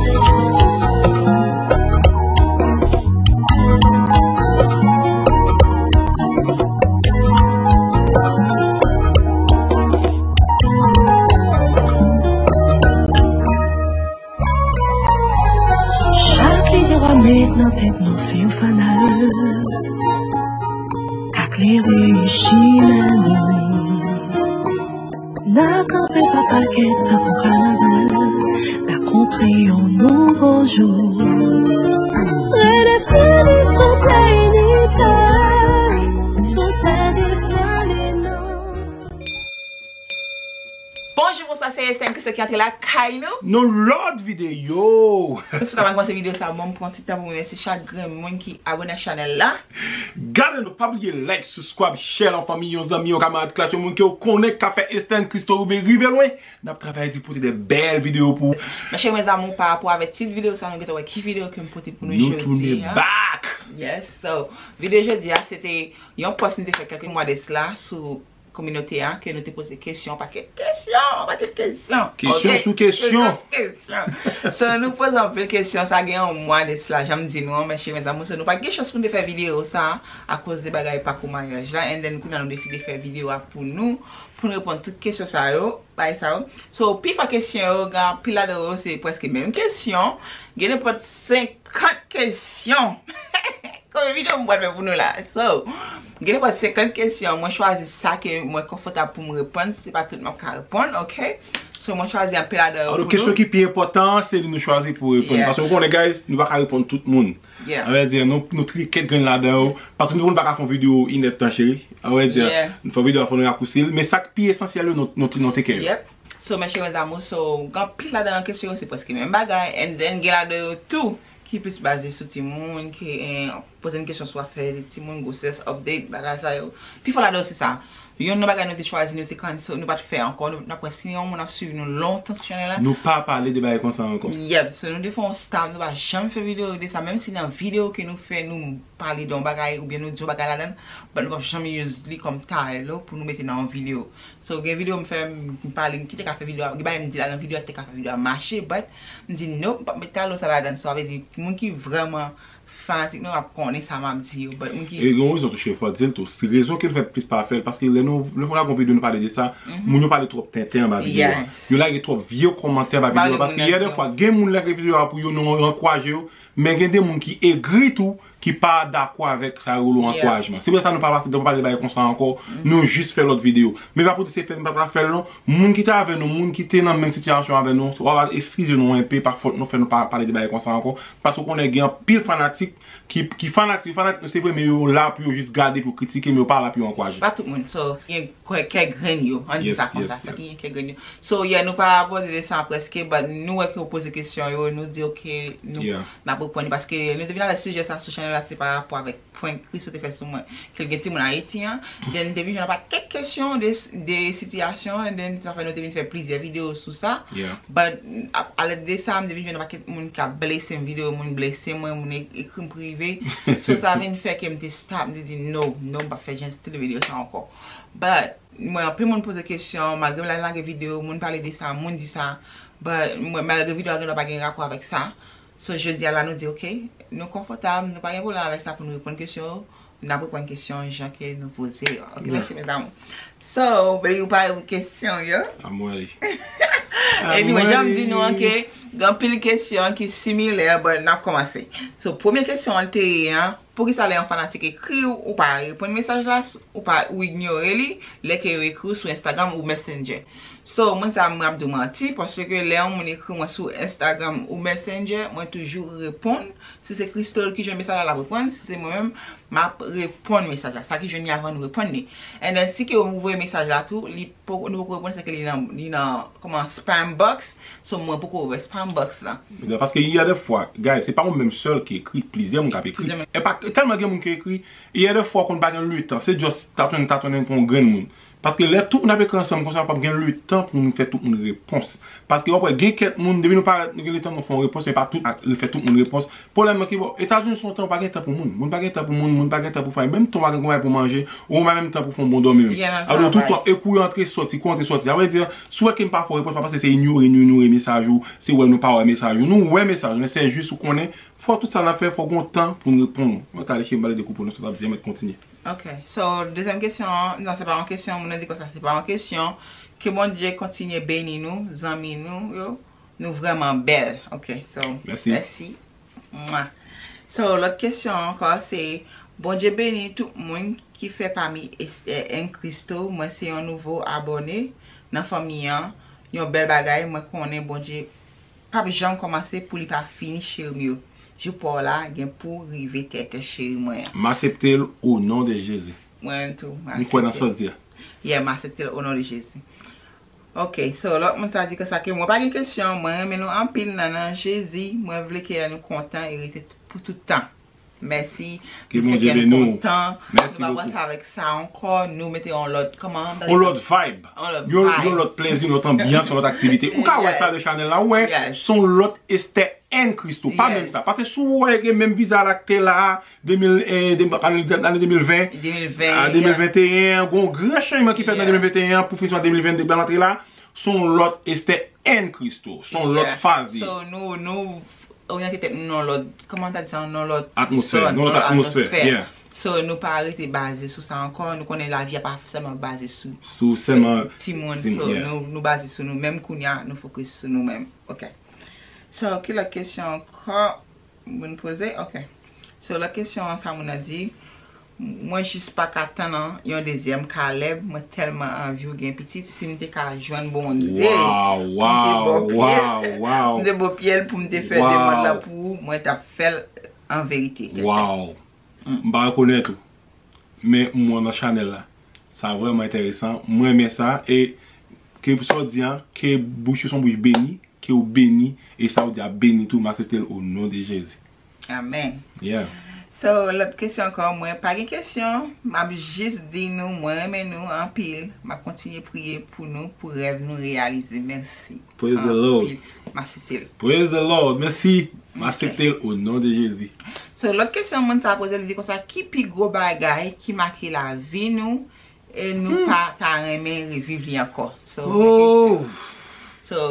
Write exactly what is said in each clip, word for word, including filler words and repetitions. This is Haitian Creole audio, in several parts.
Chak lide w ap met nan tèt nou se yon fanal k klere chimen nou. N a kanpe pa pakèt tankou kanaval, n a kontre yon nouvo jou. Redefini sou planeta, sou tè Desalin. Bonjou, bonswa, se Estèn Christo ki antre lakay nou. Nan lòt videyo. Sou ka m kòmanse videyo sa, bon, m pran ti tan pou m remèsye chak grenn moun ki abòne ak chanèl la. Gade nou, pa bliye like, subscribe, share lan fanmi, yon zanmi, yon kamarad klas, yon moun ke w konnen k ka fè Estèn Christo rive, rive lwen. N ap travay di pote de bèl videyo pou ou. Mes chers mes amours, pa rapò avèk tit videyo sa, nou gentan wè ki videyo ke m pote pou nou jodi a. Nou tounen back. Yes, so, videyo jodi a, se te yon pòs nou te fè kèlke mwa de sila sou kominote a, ke nou te poze kesyon, pakèt kesyon, pakèt kesyon. Kesyon sou kesyon. Kesyon sou kesyon. So, nou poze anpil kesyon, sa gen yon mwa de sila, jan m di nou an, mes chers mes amours, so, nou pa t gen chans pou nou te fè videyo sa, akoz de bagay pakou maryaj la, and then kounye a nou deside fè videyo a pou nou, pou nou reponn tout kesyon sa yo, bagay sa yo. So, pifò kesyon yo, gen anpil ladan yo, se prèske menm kesyon, gen nenpòt senkant kesyon. Konbyen videyo m pral fè pou nou la? So, gen nenpòt senkant kesyon, mwen chwazi sa ke mwen konfòtab pou m reponn, se pa tout m ap ka reponn, ok? So, mwen chwazi anpil ladan yo pou nou. Kesyon ki pi enpòtan an, se li nou chwazi pou reponn. Yeah. Paske ou konnen, guys, nou pa ka reponn tout moun. Yeah. Sa vle di, nou, nou triye kèk grenn ladan yo, paske nou, nou pa ka fè yon videyo inèdtan, cheri. Sa vle di, yeah, nou fè yon videyo a, fò nou rakousi l, men sa k pi esansyèl yo, nou, nou, nou teke yo. Yep. So, mes chers mes amours, so, gen anpil ladan kesyon yo, se prèske menm bagay, and then gen ladan yo tou, ki plis baze sou timoun, ki, eh, poze n kesyon sou afè timoun, gwosès, update, bagay sa yo. Pifò ladan yo se sa. Youn nan bagay nou te chwazi, nou te cancel, nou pa t fè ankò, nou, n ap wè si yon moun ap swiv nou lontan sou chanèl la. Nou pa pale de bagay konsa ankò. Yep, so nou te fè yon stop, nou pa janm fè videyo de sa, menm si nan videyo ke nou fè, nou pale de yon bagay, oubyen nou di yon bagay ladan l, but nou p ap janm use li kòm title pou nou mete nan yon videyo. So, gen videyo m fè, m, m pale, m kite ka fè videyo a, gen bagay m di la nan videyo a, te ka fè videyo a mache, but m di, "Nope, m p ap met title sa ladan." So, sa vle di, moun ki vrèman fanatik nou ap konnen sa m ap di yo, but moun ki... E gen yon rezon tou, cheri, fò di l tou. Si rezon ke l fè plis pa fè l, paske lè nou, lè fò n ap gon videyo, nou pale de sa, moun yo pale twòp tenten anba videyo a. Yes. Yo lage twòp vye kòmantè anba videyo a, paske gen de fwa, gen moun lage videyo a pou yo, nou ankouraje yo, men gen de moun ki egri tou, ki pa dakò avèk sa yo rele ankourajman. Se pou sa nou pa pase, nou pa pale de bagay konsa ankò, nou jis fè lòt videyo. Men pa pou di se fè n pa ta fè l non. Moun ki te avè nou, moun ki te nan menm sitiyasyon avè nou, w a eskize nou enpe, pa fòt nou fè nou pa pale de bagay konsa ankò, paske w konnen gen anpil fanatik ki, ki fanatik, fanatik nou se vre, men yo la pou yo jis gade, pou yo kritike, men yo pa la pou yo ankouraje. Pa tout moun, so, gen kè, kè grenn yo, ann di sa konsa, sa ki gen kè grenn yo. So, yeah, nou pa abòde de sa prèske, but nou wè ke yo poze kesyon yo, nou di, "Ok, nou, n ap reponn li," paske nou te vin avèk sijè sa sou chanèl la, se pa rapò avèk prank Christo te fè sou mwen, ke l gen timoun Ayiti an. Then, m te vin jwenn yon pakèt kesyon de, de sitiyasyon, and then, sa fè nou te vin fè plizyè videyo sou sa. Yeah. But, a, alèd de sa, m te vin jwenn yon pakèt moun k ap blese m videyo, moun blese mwen, moun e-, ekri m prive. So, sa vin fè ke m te stop, m te di, "No, no, m p ap fè jan stil videyo sa ankò." But, mwen, anpil moun poze kesyon, malgre m la lage videyo, moun pale de sa, moun di sa, but, mwen, malgre videyo a gendwa pa gen rapò avèk sa, so, jodi a la, nou di, "Ok, nou konfòtab, nou pa gen pwoblèm avèk sa pou nou reponn kesyon yo, n ap reponn kesyon jan ke nou poze yo." Ok, mes chers mes amours. So, baby, ou pare pou kesyon yo? Anmwey. Anyway, jan m di nou an ke gen anpil kesyon ki similè, but n ap kòmanse. So, premye kesyon an te ye an, poukisa lè yon fanatik ekri w, ou pa reponn mesaj la, ou pa, ou inyore li, lè ke yo ekri w sou Instagram ou Messenger? So, moun sa, mwen ap di w manti, paske lè yon moun ekri mwen sou Instagram ou Messenger, mwen toujou reponn. Si se Christo ki jwenn mesaj la, l ap reponn. Si se mwen menm, m ap reponn mesaj la. Sa ki jwenn li avan nou reponn li. And then, si ke ou voye mesaj la tou, li poko, nou poko reponn, se ke li nan, li nan, kòman, spam box. So, mwen poko ouvè spam box la. Paske y a de fwa, guys, se pa ou menm sèl ki ekri, plizyè moun k ap ekri. E pa tèlman gen moun ki ekri, y a de fwa konn pa gen letan, se just tatonnen, tatonnen pou yon grenn moun. Paske lè tout moun ap ekri ansanm konsa, w p ap gen letan pou nou fè tout moun repons. Paske w ap wè, gen kèk moun, depi nou parèt, nou gen letan nou fè yon repons, men pa tout, fè tout moun repons. Pwoblèm nan ki bò, Etazini se yon tan, ou pa gen tan pou moun. Moun pa gen tan pou moun, moun pa gen tan pou fanmi. Menm tan w pa gen konpay pou manje, ou pa menm tan pou fè yon bon dòmi menm. Alò, tout tan, e kou antre soti, kou antre soti. Sa vle di, si w wè ke m pa fè yon repons, pa paske se inyore nou inyore mesaj ou, se wè nou pa wè mesaj ou. Nou wè mesaj ou, men se jis ou konnen, fò tout sa n ap fè, fò gen yon tan pou n reponn ou. Mwen ka lèche m pale de koup ou non, sa w t ap di an, mèt kontinye. Ok, so, dezyèm kesyon an, non, se pa yon kesyon, moun nan di konsa, se pa yon kesyon. Ke Bondye kontinye beni nou, zanmi nou yo, nou vrèman bèl. Ok, so, mèsi. Mwa. So, lòt kesyon ankò se, Bondye beni tout moun ki fè pami Esther and Christo. Mwen se yon nouvo abòne nan fanmi an. Yon bèl bagay, mwen konnen Bondye p ap janm kòmanse pou li pa fini, cheri m yo. Jou pa w la gen pou rive tètè, cheri mwen an. M aksepte l o non de Jezi. Mwen tou, m aksepte. M kwè nan sa w di a. Yeah, m aksepte l o non de Jezi. Ok, so lòt moun sa di konsa ke mwen pa gen kesyon, mwen renmen nou anpil nan nan Jezi, mwen vle ke nou kontan e rete pou tout tan. Mèsi. Ke Bondye beni w. Mèsi bokou. Nou pa pase avèk sa ankò, nou mete yon lòt, kòman? Yon lòt vibe. Yon lòt plezi, yon lòt anbyans, yon lòt aktivite. Ou ka wè sa de chanèl la, ou wè, se yon lòt Esther and Christo. Pa menm sa. Paske si w wè gen menm vizaj la ki te la a, de mil, eh, de, pa ane de mil ven, a de mil venteyen, gen yon gran chanjman ki fèt nan de mil venteyen an pou fin swa de mil vennde ban antre la. Se yon lòt Esther and Christo. Se yon lòt fazi. So, nou, nou oryante tèt nou nan lòt, kòman ta di sa, nan lòt zòn, nan lòt atmosfè. So, nou pa rete baze sou sa ankò. Nou konnen lavi a pa sèlman baze sou, sou sèlman timoun. So, nou, nou baze sou nou menm kounye a, nou fokis sou nou menm. Ok. So, ki lòt kesyon ankò? Moun poze? Ok. So, lòt kesyon an, sa moun nan di, mwen jis pa ka tann an, yon dezyèm Caleb, mwen tèlman anvi w gen pitit, si m te ka jwenn Bondye, m te ba w pye l, m te ba w pye l pou m te fè demann lan pou ou, mwen t ap fè l an verite. Wow. M pa rekonèt ou, men m wè w nan chanèl la. Sa vrèman enteresan. Mwen renmen sa. E ke sa w di an, ke bouch ou se yon bouch beni, ke w beni, e sa w di a beni tou, m aksepte l o non de Jezi. Amèn. Yeah. So, lòt kesyon ankò, mwen pa gen kesyon. M ap jis di nou, mwen renmen nou anpil. M ap kontinye priye pou nou, pou rèv nou reyalize. Mèsi. Praise the Lord. M aksepte l. Praise the Lord. Mèsi. M aksepte l o non de Jezi. So, lòt kesyon moun sa poze, li di konsa, ki pi gwo bagay ki make lavi nou e nou pa ta renmen reviv li ankò? So, so,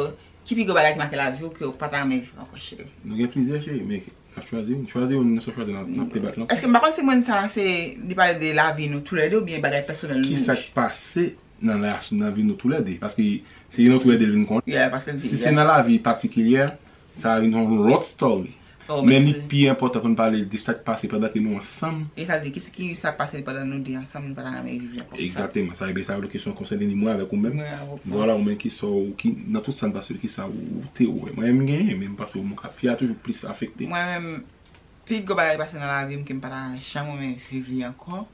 ki pi gwo bagay ki make lavi w ke w pa ta renmen viv ankò, cheri? Nou gen plizyè, cheri, men n ap chwazi youn. Chwazi youn, nou sa chwazi nan, nan debat lan. Èske m pa konn si moun sa se, li pale de lavi nou toulède oubyen bagay pèsonèl nou? Ki sa k pase nan la, nan vi nou toulède? Paske se nou toulède l vin konnen. Yeah, paske l di, si se nan lavi patikilyè, sa vin yon lòt story. Men li pi enpòtan pou n pale de sa k pase pandan ke nou ansanm. E sa di, ki, ki sa k pase pandan nou de ansanm, nou pa ta renmen viv li ankò? Egzakteman. Sa, ebyen, sa yon kesyon konsène ni mwen avèk ou menm. Mwen avèk ou. Vwala, ou menm ki sa w, ki, nan tout sa n pase, ki sa ou te wè. Mwen menm m genyen, men m panse w, mwen ka, fi a toujou plis afekte. Mwen menm, pi gwo bagay ki pase nan lavi m ke m pa ta janm renmen viv li ankò,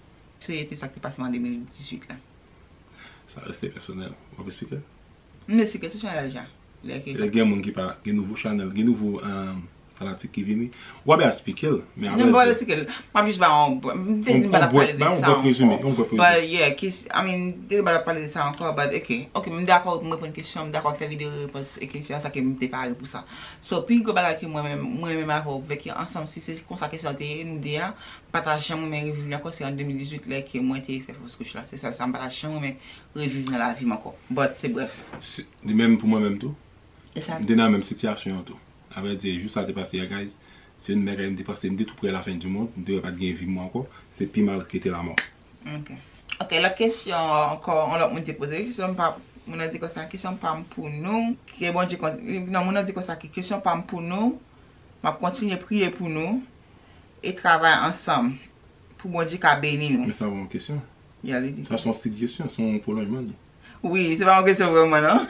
se te sa k te pase m an de mil dizuit la. Sa reste pèsonèl. W ap esplike l? M esplike l sou chanèl deja. Lè ke sa. Gen moun ki pa, gen nouvo chanèl, gen nouvo, um, fanatik ki vini. W ap esplike l, men apre. Non, m pa pral esplike l. M ap jis ba yon, m te di m pa t ap pale de sa ankò. Yon brèf rezime, yon brèf rezime. But yeah, ki, I mean, m te di m pa t ap pale de sa ankò, but ok. Ok, m dakò, m reponn kesyon, m dakò fè videyo repons e kesyon sa ke m te pare pou sa. So, pi gwo bagay ke mwen menm, mwen menm avè w vèk ansanm, si se konsa kesyon an te ye, nou de a, m pa ta janm renmen reviv li ankò, se an de mil dizuit lè ke mwen te fè fos kouch la. Se sèl sa, m pa ta janm renmen reviv nan lavi m ankò. But, se brèf. Se, de menm pou mwen menm tou. E sa. M te nan menm sitiyasyon an tou. Avrèdi, jou sa te pase a, guys, se yon bagay m te panse m te tou prè la fen di mond, m te wè pa t gen vi m ankò, se pi mal ke te lamò. Ok. Ok, lòt kesyon ankò, yon lòt moun te poze kesyon, m pa, moun nan di konsa, kesyon pa m pou nou, ke Bondye kon-, non, moun nan di konsa, ke kesyon pa m pou nou, m ap kontinye priye pou nou, e travay ansanm, pou Bondye ka beni nou. Men sa pa yon kesyon. Ya, li di. Sa se yon sigjesyon, se yon pwolonjman li. Wi, se pa yon kesyon vrèman, non.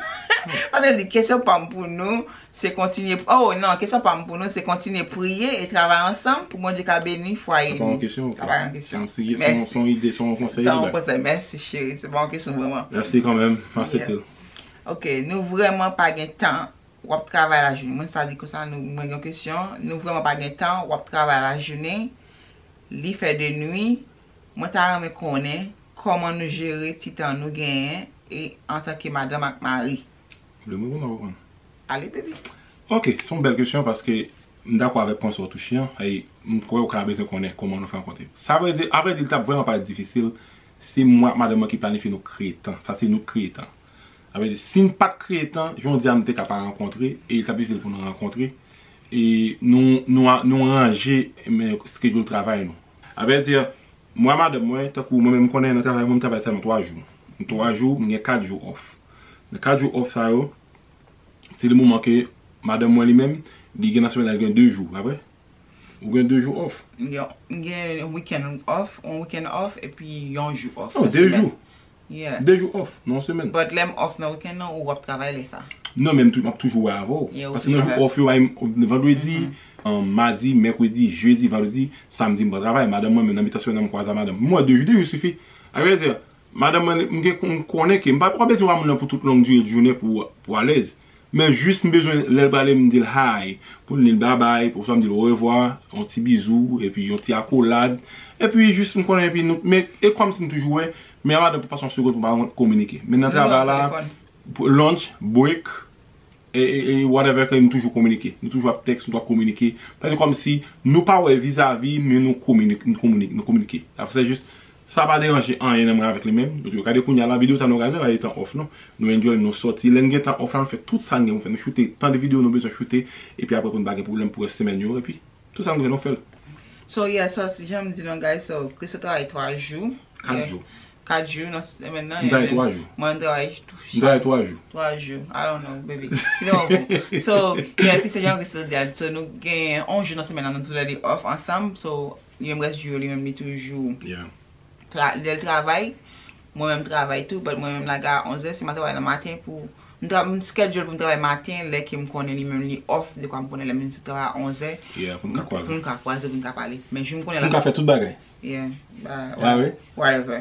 Paske li di, kesyon pa m pou nou, se kontinye, oh, non, kesyon pa m pou nou, se kontinye priye e travay ansanm pou Bondye ka beni fwaye nou. Se pa yon kesyon, ok. Sa pa yon kesyon. Se yon, se yon, se yon ide, se yon konsèy li bay. Se yon konsèy, mèsi, cheri. Se pa yon kesyon vrèman. Mèsi kanmenm, m aksepte l. Ok, nou vrèman pa gen tan. W ap travay lajounen. Moun sa di konsa, nou, mwen gen yon kesyon. Nou vrèman pa gen tan, w ap travay lajounen. Li fè de nwi. Mwen ta renmen konnen kòman nou jere ti tan nou genyen e antanke madanm ak mari? Vle mwen konn konprann. Ale, baby. Ok, se yon bèl kesyon paske m dakò avèk konsèy ou touche an, e m kwè ou ka bezwen konnen kòman nou fè rankontre. Sa vle di, avrèdi, li t ap vrèman parèt difisil si mwen ak madanm mwen ki planifye nou kreye tan. Sa se nou k kreye tan. Sa vle di, si n pa t kreye tan, jodi a nou te ka pa rankontre, e li t ap difisil pou nou rankontre, e nou, nou, nou ranje men schedule travay nou. Sa vle di, mwen ak madanm mwen, tankou mwen menm m konnen nan travay mwen, m travay sèlman twa jou. M twa jou, m gen kat jou off. Nan kat jou off sa yo, se le moman ke madanm mwen li menm, li gen nan semèn la, li gen de jou, pa vre? Ou gen de jou off. Yo, m gen yon weekend off, yon weekend off, epi yon jou off. Non, nan de semèn. Jou. Yeah. De jou off nan yon semèn. But lè m off nan weekend nan, ou w ap travay lè sa. Non, men m tou- m ap toujou wè avè w. Yeah, ou Paske nan toujou jou avè. Off yo, ay, m- vandredi, an, madi, mèkredi, jedi, vandredi, samdi, m pa travay. Madanm mwen, menm nan mitan semèn nan, m kwaze a madanm. Mwen, de jou, de jou sifi. Sa vle di, madanm mwen, m gen- m konnen ke m pa pa bezwen wè moun nan pou tout long dire jounen pou, pou alèz. Men jis m bezwen, lè l prale, m di l hi, pou l di l babay, pou swa m di l orevwa, yon ti bizou, epi yon ti akolad. Epi jis m konnen, epi nou, men e kòmsi m toujou wè, men a madanm pou pase yon segonn pou m pa kominike. Men nan Nimewo travay la, telefòn. pou lunch, break, e, e, e whatever ke nou toujou kominike. Nou toujou ap tèks, nou toujou ap kominike. Paske kòmsi nou pa wè vizavi, men nou kominike, nou kominike, nou kominike. Apre se jis, sa pa deranje anyen nan mwen avèk li menm. Nou toujou gade kounye a la, videyo sa nou gade la, e tan off non. Nou enjoy, nou sòti. Lè n gen tan off la, nou fè tout sa n gen pou fè. Nou choute tan de videyo nou bezwen choute, epi apre pou n pa gen pwoblèm pou rès semèn yo, epi tout sa nou gen nou fè l. So, yeah, so, jan m di nou, guys, so, Christo travay twa jou. Kat Yeah. Jou. Kat jou nan semèn nan. M travay and then twa jou. Mwen travay M travay twa jou. Twa jou. I don't know, baby. You know, so, yeah, epi se jan Christo di a, so, nou gen yon jou nan semèn nan, nou tou lè de off ansanm. So, li menm rès jou yo, li menm li toujou Yeah. tra- lè l travay, mwen menm travay tou, but mwen menm lage a onzè, si m a travay nan maten pou m tra- m schedule pou m travay maten, lè ke m konnen li menm li off, dekwa m konnen lè m vin sot travay a onzè, Yeah, pou n ka kwaze. Pou n ka kwaze, pou n ka pale. Men jou m konnen Pou n ka fè tout bagay. Yeah, ba- Ah, oui. Whatever.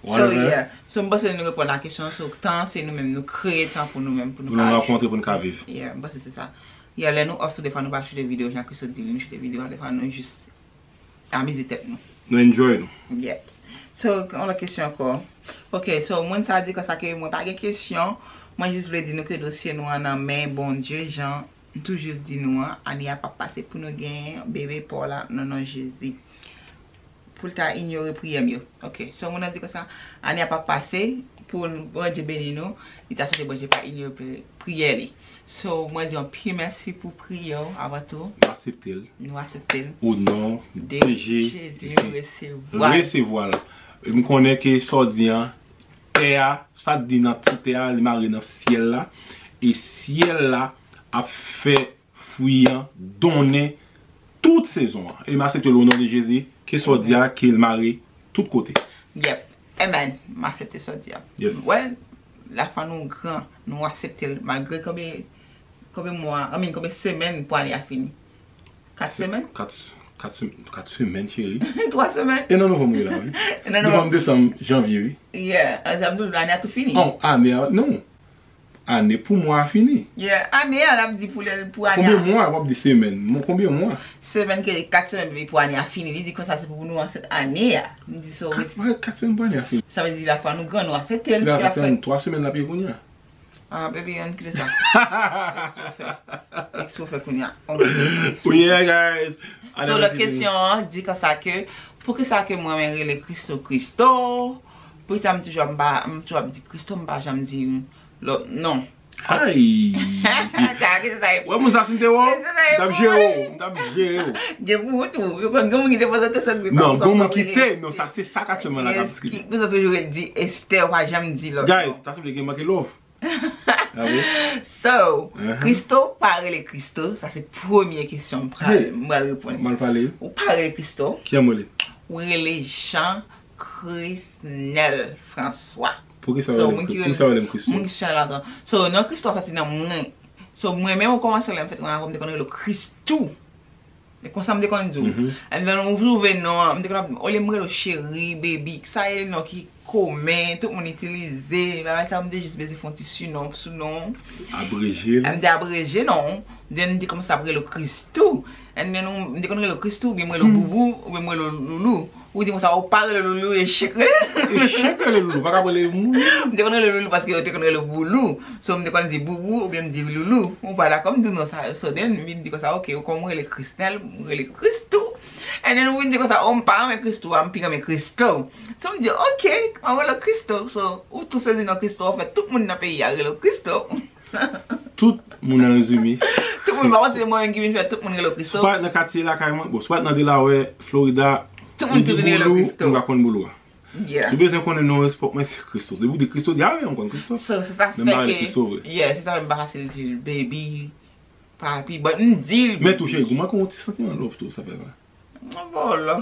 So, Whatever. Yeah. So, m panse nou reponn a kesyon. So, tan se nou menm, nou kreye tan pou nou menm, pou nou Pou nou ka rankontre, pou nou ka viv. Yeah, m panse se sa. Yeah, lè nou off tou, defwa nou pa choute videyo, jan Christo di, nou choute videyo, defwa nou jis amize tèt nou. Nou enjoy nou. Yep. So, yon lòt kesyon ankò. Ok, so, moun sa di konsa ke mwen pa gen kesyon. Mwen jis vle di nou ke dosye nou an nan men Bondye, jan m toujou di nou an, ane a p ap pase pou nou gen bebe pa w la nan non Jezi. Pou l ta inyore priyè m yo. Ok, so moun nan di konsa, ane a p ap pase, pou Bondye beni nou, li ta swete Bondye pa inyore pri- priyè li. So, mwen di anpil mèsi pou priyè w avan tou. Nou aksepte l. Nou aksepte l. O non De de Je- Jezi, Jezi. Nou resevwa l. Resevwa l. M konnen ke sa w di an, tè a, sa k di nan tout tè a, li mare nan syèl la. E syèl la ap fè fwi an donnen tout sezon an. E m aksepte l o non de Jezi, ke sa w di a, ke l mare tout kote. Yep. Amen. M aksepte sa w di a. Yes. Wè, lafwa nou gran, nou aksepte l. Malgre konbyen, konbyen mwa, I mean, konbyen semèn pou ane a fini? Kat semèn? Kat, kat, sem- kat semèn, cheri. Twa semèn? E nan novanm, wi, la, wi. E nan Novanm, novanm. Desanm, Janvye, wi. Yeah, ansanm tou, ane a tou fini. Non, ane a, non. Ane pou mwa a fini. Yeah, ane a, l ap di pou lè, pou ane a. Konbyen mwa? W ap di semèn. Mon, konbyen mwa? Semèn ke kat semèn, baby, pou ane a fini. Li di konsa se pou nou ansent ane a. Li di so. Kat, kat semèn pou ane a fini. Sa vle di lafwa nou gran, nou aksepte l. Lè a Ki la kat fè? Semèn, twa semèn l ap ye kounye a. Ah, baby, ann kite sa. Ekspo fè. Ekspo fè kounye a. On, Oh yeah, guys. So, lòt kesyon an, di konsa ke, poukisa ke mwen, mwen rele Christo Christo? Poukisa m toujou ap, m pa, m toujou ap di Christo, m pa janm di lòt non? Ay. Sa, ki se sa e? Wè, moun sa, si m te wè w, Se sa e m t ap pou jere w, mwen. M t ap jere w. Gen pou ou tou. Yo konn gen moun ki te poze kesyon ki pa Non, konn bon, moun konprann. Kite, non, sa se sa k ap fè mwen la k ap Yes, diskite. ki, ki sa toujou di Esther, pa janm di lòt Guys, non. Sa se vle gen manke love. Ah bon? So, Uh-huh. Christo pa rele Christo, sa se premye kesyon m pral, Hey. m pral reponn. Mal pale, wi. Ou pa rele Christo, Ki jan m rele? Ou rele Jean Chrisnel François. Poukisa So, w rele moun ki Christo? rele- Poukisa w rele m Christo? Moun ki chanje la. So, non Christo soti nan mwen. So, mwen menm, ou kòmanse lè m fèt mwen avan, m te konn rele w Christou. E konsa m te konn di w. Mhm. And then, ou twouve non an, m te konn ap, olye m rele w cheri, baby, sa e non ki komen, tout moun itilize, bagay sa, m te jis bezwen fè yon ti sinon, sou non. Abreje l. M te abreje non. Then, m te kòmanse ap rele w Christou. And then, ou, m te konn rele w Christoo, oubyen m rele w Boubou, oubyen m rele w Loulou. Ou di konsa, ou pa rele w Loulou, e chen k rele. E chen k rele Loulou, pa ka rele moun. M te konn rele w Loulou paske yo te konn rele w Boulou. So, m te konn di Boubou, oubyen m di Loulou. Ou pa dakò, m di w non sa. So, then, m vin di konsa, ok, ou kòm ou rele Christelle, m rele Christoo. And then, ou vin di konsa, oh, m pa renmen Christoo, a, m pi renmen Christoo. So, m di, ok, an rele w Christoo. So, ou tou sezi non Christoo, an fèt, tout moun nan peyi a rele w Christoo. Tout moun an rezime. Tout moun pa konn se mwen menm ki vin fè tout moun rele w Christoo. Si w pa ret nan katye lakay mwen, bon, si w pa ret nan Delaware, Florida, ou di Boulou, m pa konn Boulou a. Si w bezwen konnen non respè mwen, se Christoo. Depi w di Christoo, di a wi, m konn Christoo. So, se sa fè ke, yeah, se sa fè m pa fasil di l baby, papi, but m di l baby. Men tou, cheri, kòman, kòman ti santiman love tou, sa fè la? Mwen vòlò.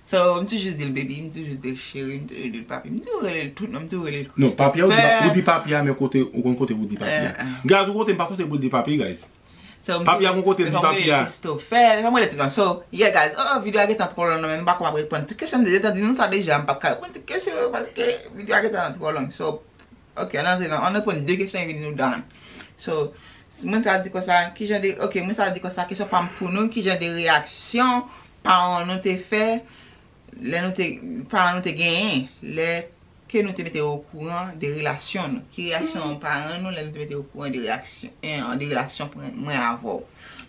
So, m toujou di l baby, m toujou di l cheri, m toujou di l papi, m toujou rele l tout non, m toujou rele l Christopher. Non, papi a, ou di, ou di papi a, men kote, ou konn kote pou di papi a. Guys, ou kote, m pa fòse pou di papi, guys. Papi a gon kote, l di papi a. Christopher, fè m rele tout non. So, yeah, guys, oh, videyo a gentan twò long nan men m, m pa konn ap reponn tout kesyon, m te gentan di nou sa deja, m p ap ka reponn tout kesyon yo, paske videyo a gentan twò long. So, Ok, ann antre nan, ann reponn de kesyon epi nou done. So, moun sa di konsa, kijan de, ok, moun sa di konsa, kesyon pa m pou nou, kijan de reyaksyon paran nou te fè, lè nou te, paran nou te genyen, lè ke nou te mete yo okouran de relasyon nou? Ki reyaksyon paran nou lè nou te mete yo okouran de reyaksyon, eh, de relasyon mwen avè w?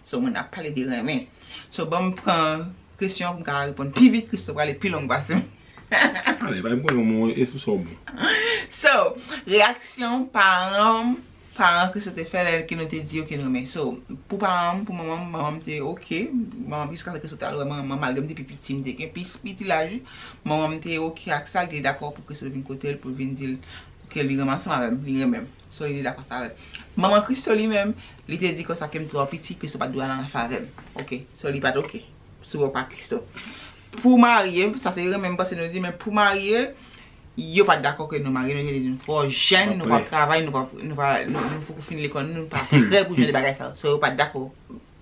So, moun ap pale de renmen. So, ban m pran kesyon pou m ka reponn pi vit, Christoo prale pi long pase m. Ale, bay m konnen mwen e sou sa w bon. So, reyaksyon paran, paran Christoo te fè lè ke nou te di yo ke nou renmen. So, pou paran m, pou manman m, manman m te ok. Manman m, jiskaske Christoo te al wè manman m, malgre m te pi piti, m te gen pi, piti laj wi. Manman m te ok ak sa, li te dakò pou Christoo vin kote l, pou l vin di l ke li renmen ansanm avè m, li renmen m. So, li te dakò sa avè m. Manman Christoo li menm, li te di konsa ke m twò piti, Christoo pa t dwe al nan afè avè m. Ok, so li pa t ok. Sou wè pa Christoo. Pou marye, sa se renmen m panse nou di, men pou marye, yo pa t dakò ke nou marye, nou te di nou twò jèn, nou p ap travay, nou p ap, nou pa, nou, nou poko fin lekòl, nou pa prè pou jan de bagay sa yo. So, yo pa t dakò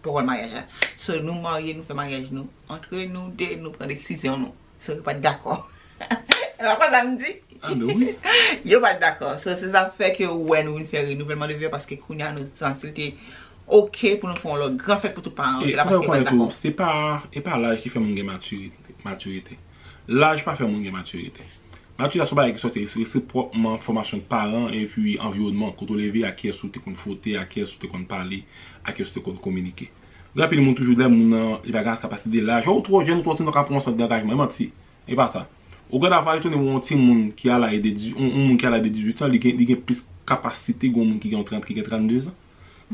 pawòl maryaj la. So, nou marye, nou fè maryaj nou, antre nou de, nou pran desizyon nou. So, yo pa t dakò. E pa konsa m di? Yo pa t dakò. So, se sa k fè ke ou wè nou vin fè renouvèlman de vè, paske kounye a nou santi l te ok pou nou fè yon lòt gran fèt pou tout paran yo te la, paske yo pa t dakò. Se pa, e pa laj ki fè moun gen matirite, matirite. Laj pa fè moun gen matirite. Matirite a se yon bagay ki sòti resipwòkman fòmasyon paran epi anviwònman, kote w leve, a kiyès ou te konn fwote, a kiyès ou te konn pale, a kiyès ou te konn kominike. Gen anpil moun toujou lè moun nan li pa gen ase kapasite de laj, ou twò jèn, ou twò timoun, ou ka pran yon sant de angajman, e manti. E pa sa. Ou gade, w ap etone wè yon timoun ki a laj de diz, yon, yon moun ki a laj de dizuit an, li gen, li gen plis kapasite gen yon moun ki gen trant, ki gen trannde zan.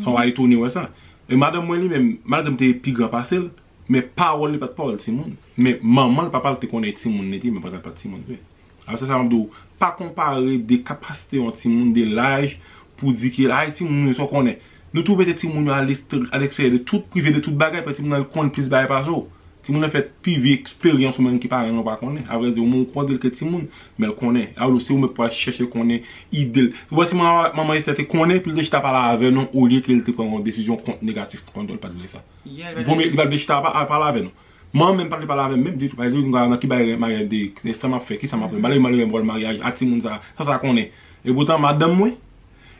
Sa w a etone wè sa. E madanm mwen li menm, malgre m te pi gran pase l, men pawòl li pa t pawòl timoun. Men manman l, papa l te konnen timoun li te, men pa t, pa t timoun vre. Alò se sa m ap di w, pa konpare de kapasite yon timoun, de laj, pou di ke, ay, timoun yo, sa w konnen. Nou tou mete timoun yo aleksteryè de tout, prive de tout bagay, paske timoun nan konn plis bagay pase w. Timoun nan fè pi vye eksperyans ou menm ki paran l ou pa konnen. Avrèdi, ou menm ou konnen l ke timoun, men l konnen. Alò, se ou menm pou al chèche konnen ide l. Ou wè si manman, manman Esther te konnen, pou l te chita pale avè nou, olye ke l te pran yon desizyon kont, negatif kont nou, li pa t vle sa. Vomye li pa t vle chita pa, pale avè nou. Manman m pa t vle pale avè m menm ditou. Pa egzanp, nan ki bagay maryaj de, sa m ap fè, kisa m ap fè, malere, malere m pral maryaj a timoun sa, sa sa konnen. Epoutan, madanm mwen,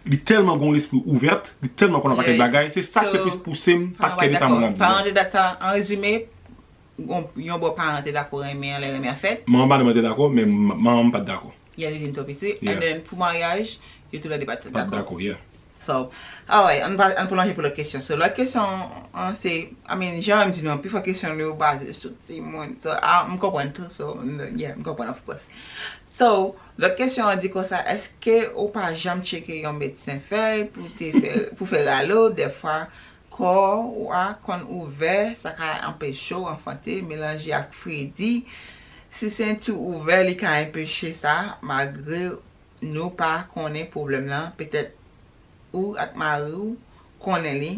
li tèlman gen yon lespri ouvèt, li tèlman konn yon pakèt bagay, se sa k te plis pouse m pa t kè de sa moun ap di. Paran te dakò, an rezime, yon, yon bò paran te dakò renmen an lè renmen an fèt. Manman pa t renmen te dakò, men manman m pa t dakò. Yeah, li vin twò piti. And then pou maryaj, yo toulède pa t dakò. Pa t dakò, yeah. So, alright, ann, ann pwolonje pou lòt kesyon. So, lòt kesyon an se, I mean, jan m di nou, pifò kesyon nou yo baze sou timoun. So, ah, m konprann tou. So, yeah, m konprann, of course. So, lòt kesyon an di konsa, èske ou pa janm tcheke yon medsen fèy pou te fè, pou fè ralo? Dèfwa, kò w a konn ouvè, sa ka anpeche w anfante, melanje ak fredi. Si senti w ouvè, li ka anpeche sa, malgre nou pa konnen pwoblèm nan, petèt ou ak mari w konnen li,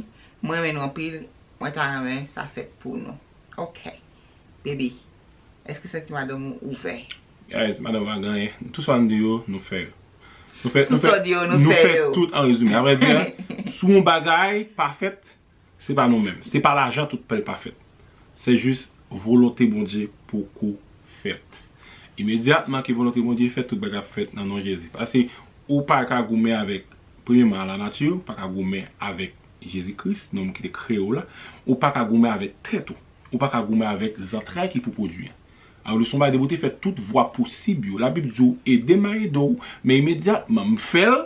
mwen renmen nou anpil, mwen ta renmen sa fèt pou nou. Ok. Baby, èske senti madanm ou ouvè? Guys, madanm pa gen anyen. Tout sa n di yo, nou fè yo. Nou fè, nou fè, nou fè tout an rezime. Avrèdi, si yon bagay pa fèt, se pa nou menm. Se pa lajan tout pèl pa fèt. Se jis volonte Bondye poko fèt. Imedyatman ke volonte Bondye fèt, tout bagay ap fèt nan non Jezi. Paske ou pa ka goumen avèk, premyeman, lanati, ou pa ka goumen avèk Jezi Kris, nonm ki te kreye w la, ou pa ka goumen avèk tèt ou. Ou pa ka goumen avèk zantray ki pou pwodui an. Alò, se yon bagay depi w te fè tout vwa posib yo. Labib di w, ede m a ede w, men imedyatman m fè l,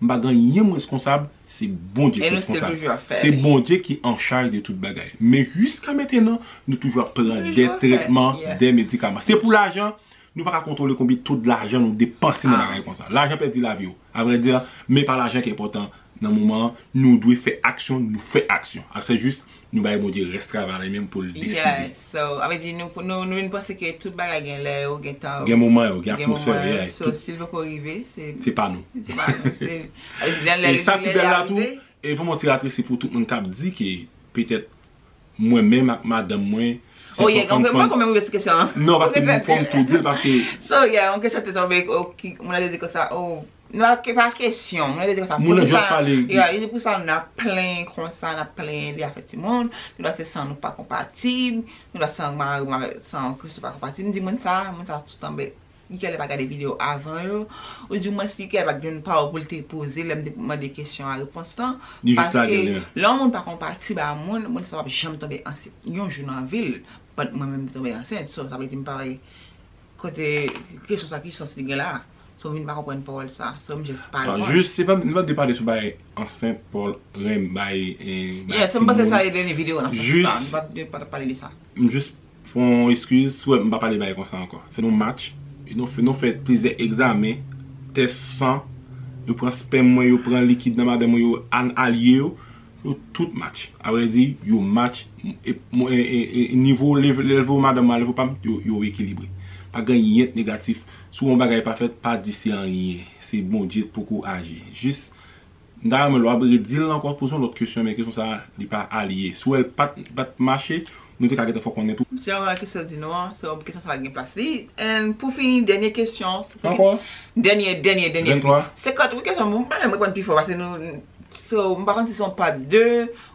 m pa gen anyen m reskonsab, se Bondye ki reskonsab. Se Bondye ki an chaj de tout bagay. Men jiska mentenan, nou toujou ap pran de tretman, de medikaman. Se pou lajan, nou pa ka kontwole konbyen to de lajan nou depanse nan bagay konsa. Lajan pèdi lavi w. Avrèdi, men pa lajan ki enpòtan nan moman an, nou dwe fè aksyon, nou fè aksyon. Ak se jis, nou bay Bondye rès travay la li menm pou l deside. So, sa vle di nou, nou, nou vin panse ke tout bagay gen lè yo, gen tan yo. Gen moman yo, gen atmosfè yo, yeah. So, si l poko rive, se pa nou. Se pa nou. Se, sa vle di, lè, lè li vin, lè li arive. E fò m ti ratresi pou tout moun k ap di ke petèt mwen menm ak madanm mwen, se fòk m konn. Non, paske m fò m tou di l, paske. So, yeah, yon kesyon te tonbe, moun nan te di konsa, oh, non, pa kesyon, moun nan te di konsa, yeah, li di pou sa n ap plenyen konsa, n ap plenyen de afè timoun, nou la se san nou pa konpatib, nou la san mari m avèk san Kristo pa konpatib. M di moun sa, moun sa tout anbèt. Li genlè pa gade videyo avan yo. Ou di mwen si genlè pa t gen pawòl pou l te poze lè m te mande kesyon a repons lan. Paske lè yon moun pa konpatib a moun, moun sa p ap janm tonbe ansent yon jou nan vi l. But mwen menm m te tonbe ansent. So, sa vle di m pa wè kote kesyon sa ki sans li gen la. So, m vin pa konprann pawòl sa. So, m just pa reponn. Jis, se pa, nou pa t dwe pale sou bagay ansent, pawòl renmen, bay, eh, bay timoun. Yeah, so m panse sa e dènye videyo n ap fè sa. Nou pa t dwe pa t pale de sa. M jis fè yon eskiz, si w wè m pa pale bagay konsa ankò. Se yon match. Nou fè, nou fè plizyè egzamen, tès san, yo pran spèm mwen, yo pran likid nan madanm mwen, yo an-, alye yo, yo tout match. Avrèdi, yo match, e, mwen, e, e, e, nivo leve, leve madanm mwen, leve pa m, yo, yo ekilibre. Pa gen anyen k negatif. Si w wè yon bagay pa fèt, pa di se anyen. Se Bondye k poko aji. Jis M ta renmen lè w ap redi l ankò, poze yon lòt kesyon, men kesyon sa a, li pa aliye. Si w wè l pa t, pa t mache, nou te ka gentan fè w konnen tou. M sèlman kesyon di nou an, so kesyon sa a gen plas li. And pou fini, dènye kesyon. Ankò? Dènye, dènye, dènye. Vennntwa. Senkant, wi, kesyon, m pa menm reponn pi fò, paske nou, so, m pa konn si se yon part de,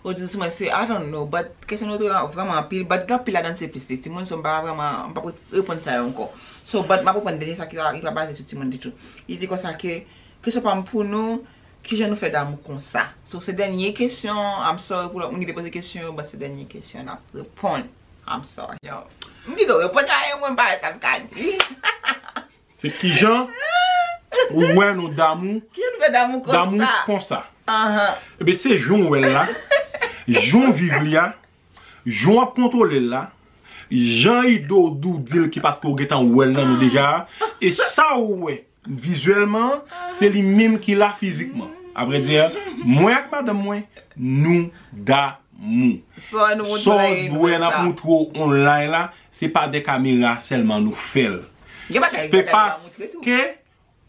ou di sou mwen se, I don't know, but kesyon nou te vrèman anpil, but gen anpil ladan se plis de timoun, so m pa vrèman, m p ap reponn sa yo ankò. So, but m ap reponn dènye sa ki pa, ki pa baze sou timoun ditou. Li di konsa ke, kesyon pa m pou nou, Kijan nou fè damou konsa? So, se dènye kesyon. I'm sorry pou lòt moun ki te poze kesyon yo, but se dènye kesyon n ap reponn. I'm sorry. Yo. M kite w reponn la, e mwen m pa wè sa m ka di. Se kijan ou wè nou damou, kijan nou fè damou konsa? Damou konsa. Ahan. Ebyen, se jan w wè l la, jan w viv li a, jan w ap kontwole l la, jan Ido di w di l ki paske w gentan wè l nan nou deja a, e sa w wè vizyèlman, se li menm ki la fizikman. Avrèdi, mwen ak madanm mwen, nou damou. Sa w wè n ap moutre w online la, se pa de kamera sèlman nou fè l. Se paske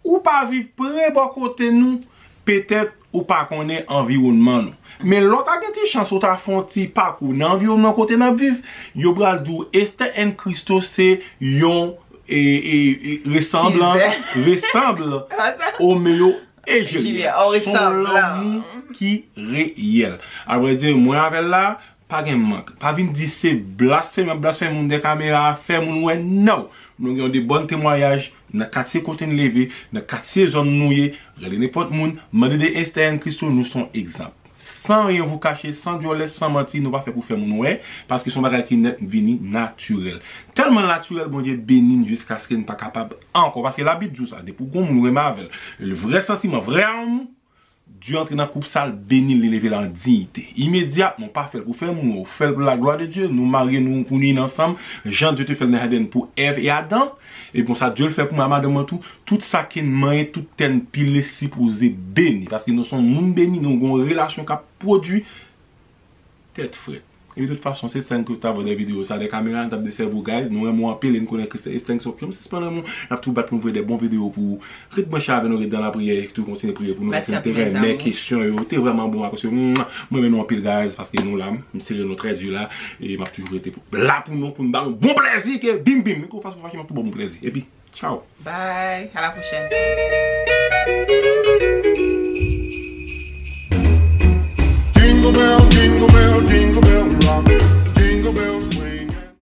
ou pa viv pre bò kote nou, petèt ou pa konnen anviwònman nou. Men lè w ta gen ti chans ou ta fè yon ti pakou nan anviwònman kote n ap viv, yo pral di w Esther and Christo se yon e, e, e, resanblan, resanble Omeo e Juliet. Se yon lanmou ki reyèl. Avrèdi, mwen avè l la, pa gen mank. Pa vin di se blasfemi, blasfemi moun dèyè kamera a fè moun wè, no. Nou gen de bòn temwayaj nan katye kote n leve, nan katye zòn nou ye, rele nenpòt moun, mande de Esther and Christo, nou se yon egzanp. San rien vous cacher, san djòlè, san manti, nou pa fè pou fè moun wè, paske se yon bagay ki nèt vini natirèl. Tèlman natirèl, Bondye beni n jiskaske n pa kapab ankò. Paske Labib di w sa, depi w gen yon moun ou renmen avè l, vrè santiman, vrè amou, Dye antre nan koup sa, l beni l, li leve l an diyite. Imedyatman, w pa fè l pou fè moun, w fè l pou la glwa de Dye. Nou marye, nou, pou nou vin ansanm, jan Dye te fè l nan jaden pou Èv e Adan. E bon, sa Dye l fè pou mwen ak madanm mwen tou, tout sa ke n manyen, tout tè n pile sipoze beni. Paske nou se yon moun beni, nou gen yon relasyon k ap pwodui. Tèt frèt. Epi tout fason, se Esther ki t ap vòlè videyo sa dèyè kamera, n t ap desèvi w, guys. Nou renmen w anpil e n konnen ke se Esther ki se yon pyon. M sispann renmen w. N ap toujou bat pou n voye de bon videyo pou ou. Ret branche avè nou, ret dan lapriyè, toujou kontinye priye pou nou, paske n te renmen kesyon yo. Te vrèman bon, paske, mwa, mwen renmen nou anpil, guys, paske nou la, m sere nou trè di la, e m ap toujou rete la pou nou, pou n ba nou bon plèzi, ke bim bim, men kou fason fache, m ap tou ba w bon plèzi. Epi, tchaw. Bye, à la prochaine.